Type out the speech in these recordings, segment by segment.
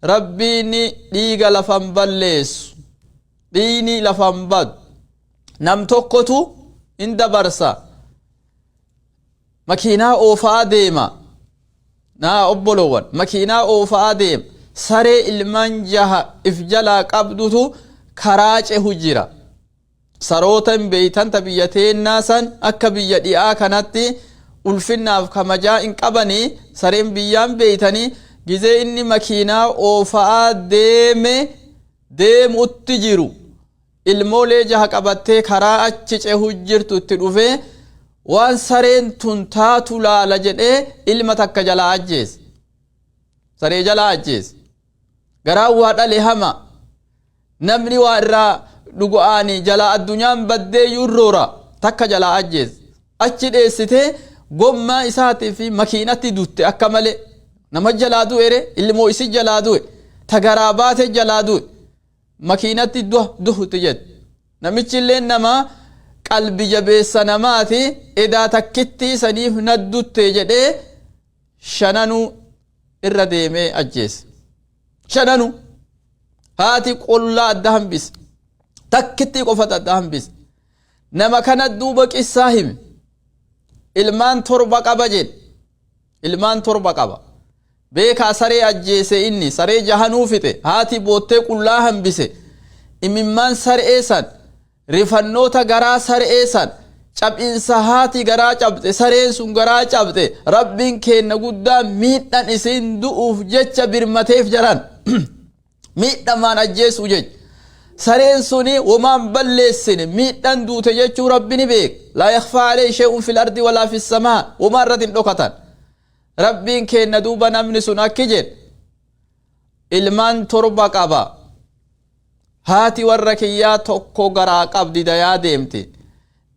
Rabbiin dhiiga lafan balleessu, dhiigni lafan badu. Nam tokkotu in dabarsa, makiinaa oofaa deema. Naa obbolowwan, makiinaa oofaa deema, saree ilmaan jaha if jalaa qabdutu karaa cehu jira. Saroota hin beeytan, ta biyya teennaa san akka biyya dhi'aa kanatti ulfinnaaf kamajaa hin qabanii. Sareen biyyaan beeytanii, gizee inni makiinaa oofaa deeme deemutti jiru, ilmoolee jaha qabattee karaa achi cehu jirtu itti dhufee, waan sareen tun taatu laala jedhee ilma takka jalaa ajjeese, saree jalaa ajjeese. Garaan waa dhale hama. Namni waa irraa dhugu'aani jalaa addunyaan baddee yurroora. Takka jalaa ajjeese, achi dheessitee gommaa isaatii fi makiinatti dutte. Akka malee nama jalaa du'ere, ilmoo isi jalaa du'e, ta garaa baate jalaa du'e, makiinatti duhutti jedhe. Namichi illee nama qalbi jabeessa namaati. Edaa takkittii saniif naddutte jedhee shananuu irra deemee ajjeese. Shananu haati qullaa adda hambise, takkittii qofatu adda hambise. Nama kana duuba qissaa hime. Ilmaan 7 qaba jedhe, ilmaan 7 qaba. Beekaa, saree ajjeese, inni saree jahanuu fixe, haati boottee qullaa hambise. Imimmaan saree san, rifannoota garaa saree san, cabinsa haati garaa cabxe, sareen sun garaa cabxe, Rabbiin keenna guddaa miidhan isiin du'uuf jecha birmateef jaran miidhamaan ajjeesuu jecha. Sareen suni womaan balleessine, miidhan duute jechuu Rabbi ni beek. لا يخفى عليه شيء في الأرض ولا في السماء. Womaan irratti hin dhokatan Rabbiin keenna. Duuba namni sun akki jedhe: ilmaan 7 qaba, haati warra kiyyaa tokko garaa qabdi, dayaa deemti.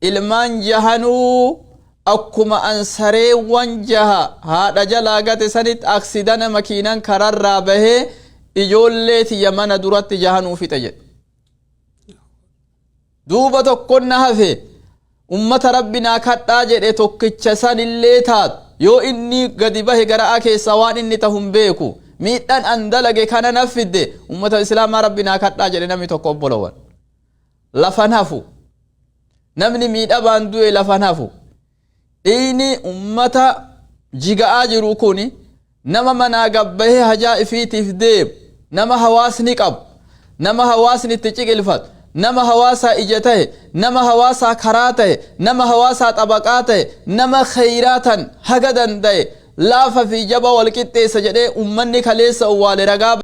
Ilmaan jahanuu akkuma an sareewwan jaha haadha jalaa gate sanitti aksidana makiinan kararraa bahee ijoollee tiyya mana duratti jahanuu fixe jedhe. Duuba tokkon na hafe, ummata Rabbi naa kadhaa jedhe. Tokkicha sanillee taatu yoo inni gadi bahe garaa keessaa waan inni tahu hin beeku, miidhaan an dalage kana na fidde, ummata Islaamaa Rabbi naa kadhaa jedhe namni tokko. Obbolowan, lafan hafu. Namni miidhabaan du'e lafan hafu. Dhiigni ummata jiga'aa jiru kun, nama manaa gabbahee hajaa ifiitiif deemu, nama hawaasni qabu, nama hawaasni itti ciqilfatu, nama hawaasaa ija tahe, nama hawaasaa karaa tahe, nama hawaasaa xabaqaa tahe, nama kheyraa tan haga danda'e laafa fi jaba wal qixxeessa jedhee ummanni kaleessa owwaale ragaa.